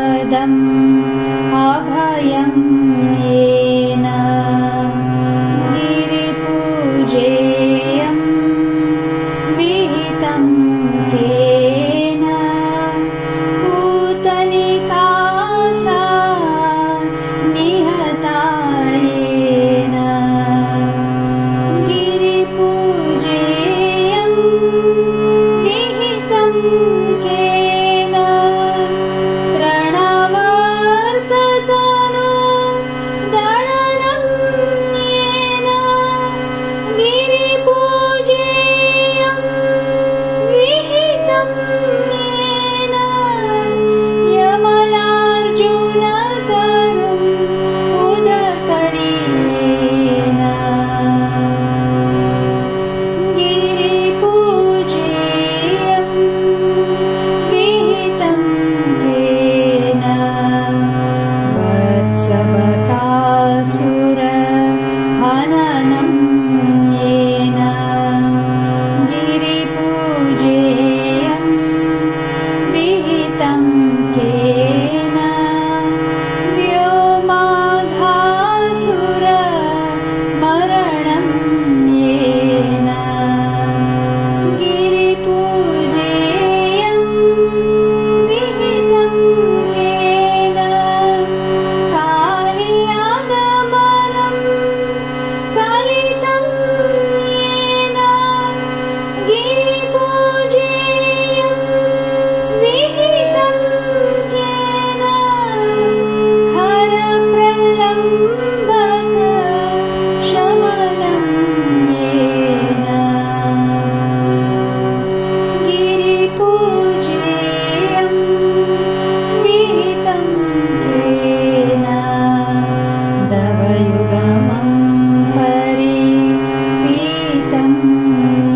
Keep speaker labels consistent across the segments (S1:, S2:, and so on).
S1: पदम् अभयं येन गिरिपूजेयं विहितं केन पूतनिकासा निहता येन गिरिपूजेयं विहितं केन तृणावर्ततनु दळनं येन गिरिपूजेयं विहितं येन यमलार्जुनतरुम् उदकडियेन गिरिपूजेयं विहितं केन वत्सबकासुर हननं येन गिरिपूजेयं विहितं केन व्योमाघासुर मरणं येन गिरिपूजेयं विहितं केन कालियागमनं कलितं येन गिरिपूजेयं विहितं केन खरप्रलम्बक शमनं येन गिरिपूजेयं विहितं केन दवयुगमं परिपीतं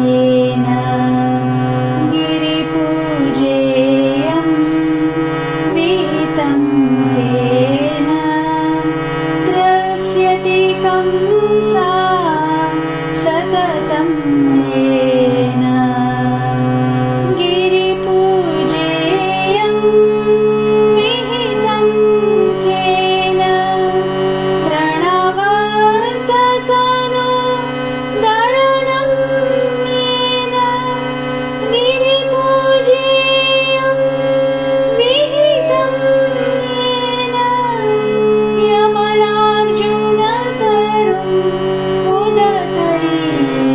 S1: येन गिरिपूजेयं विहितं केन त्रस्यति कंसा सततं येन गिरिपूजेयं विहितं केन तृणावर्ततनु दळनं येन गिरिपूजेयं विहितं येन यमलार्जुनतरुम् उदकडियेन।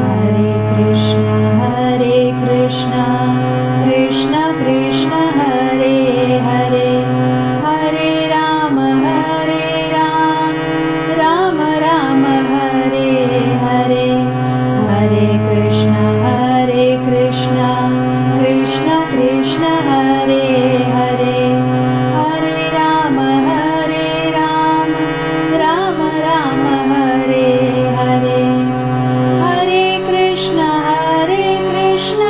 S1: हरे कृष्ण हरे कृष्ण कृष्ण कृष्ण हरे हरे हरे राम हरे राम राम राम हरे हरे हरे कृष्ण हरे कृष्ण कृष्ण कृष्ण हरे हरे हरे राम हरे राम राम राम हरे हरे हरे कृष्ण हरे कृष्ण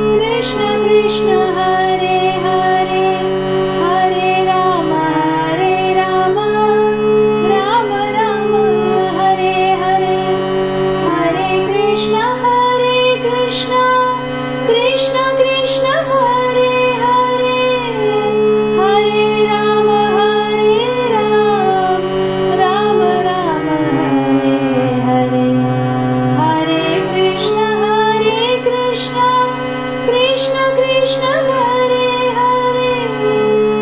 S1: कृष्ण कृष्ण हरे हरे हरे राम हरे राम राम राम हरे हरे हरे कृष्ण हरे कृष्ण कृष्ण कृष्ण हरे हरे हरे राम हरे राम राम राम हरे हरे हरे कृष्ण हरे कृष्ण कृष्ण कृष्ण हरे हरे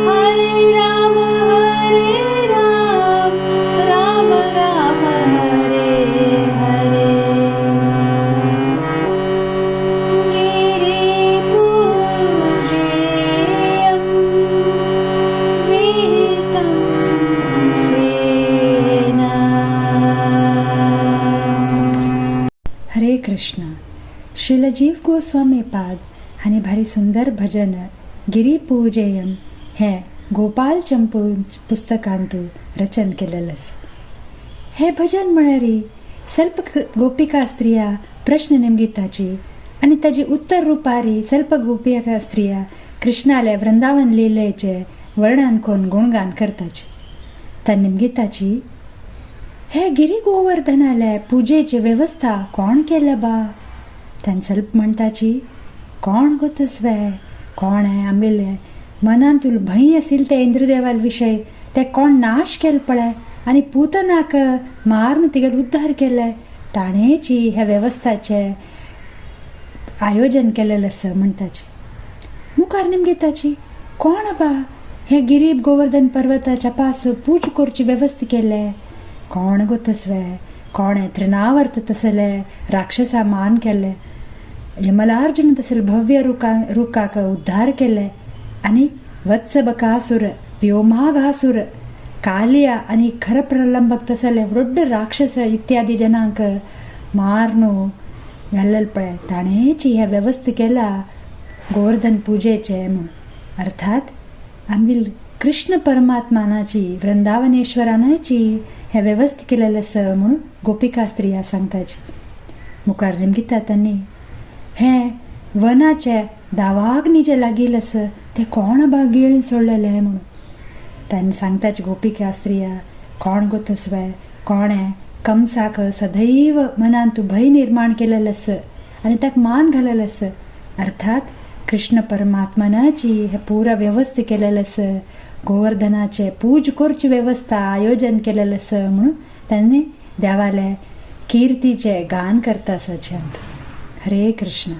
S1: हरे राम हरे राम राम राम हरे हरे। गिरिपूजेयं विहितं केन।
S2: हरे कृष्ण। श्रील जीव गोस्वामी पाद हांणी भारी सुंदर भजन गिरी पूजेयम हे गोपाल चंपू पुस्तकांतु रचन केलेलं आसा. हे भजन म्हळ्यार सल्प गोपिका स्त्रिया प्रश्न निमगिताची आनी ताजी उत्तर रुपारी सल्प गोपिका स्त्रिया कृष्णाले वृंदावन लिलेचे वर्णन करून गुणगान करताची. त्या निमगिताची हे गिरी गोवर्धनाले पुजेची वेवस्था कोण केल्या बा? त्यान सल्प म्हणताची कोण गो तसवे, कोण आहे आमगेले मनांतूल भंय आशिल्ले ते इंद्रदेवाल विशय ते कोण नाश केले पळय आनी पूतनाक मारून तिगेलो उद्धार केले, ताणेची ह्या वेवस्थाचे आयोजन केलेलें आसा म्हणटाची. मुखार निमगेताची कोण बा हे गिरीब गोवर्धन पर्वताच्या पास पूज करची वेवस्था केले, कोण गो तसवे, कोणे तृणावर्त तसले राक्षसा मान केले, यमलार्जुन तसले भव्य रुखाक उद्धार केले आनी वत्सबकासुर व्योमाघासुर कालिया आनी खरप्रलंबक तसले व्हड राक्षस इत्यादी जनांक मारनू घाल्लेल पळय, ताणेची ह्या वेवस्था केला गोवर्धन पूजेचे म्हणून. अर्थात आमगेल कृष्ण परमात्मानाची वृंदावनेश्वरानाची ह्या वेवस्था केलेलें आसा म्हणून गोपिका स्त्रिया सांगताची. मुखार निमगिता तांणी हें वनाचे दावाग्नी जे लागिल्लें आसा तें कोण बा गिळून सोडलेलें म्हणून. तांणी सांगताची गोपिका स्त्रिया कोण गो तसवे, कोणें कंसाक सदैव मनांत भंय निर्माण केलेलें आसा आनी ताका मान घालेलें आसा. अर्थात कृष्ण परमात्मनाची हे पुरा वेवस्था केलेलें आसा, गोवर्धनाचे पूज करची वेवस्था आयोजन केलेलें आसा म्हणून तांणी देवाले किर्तीचे गान करता आसा. हरे कृष्ण.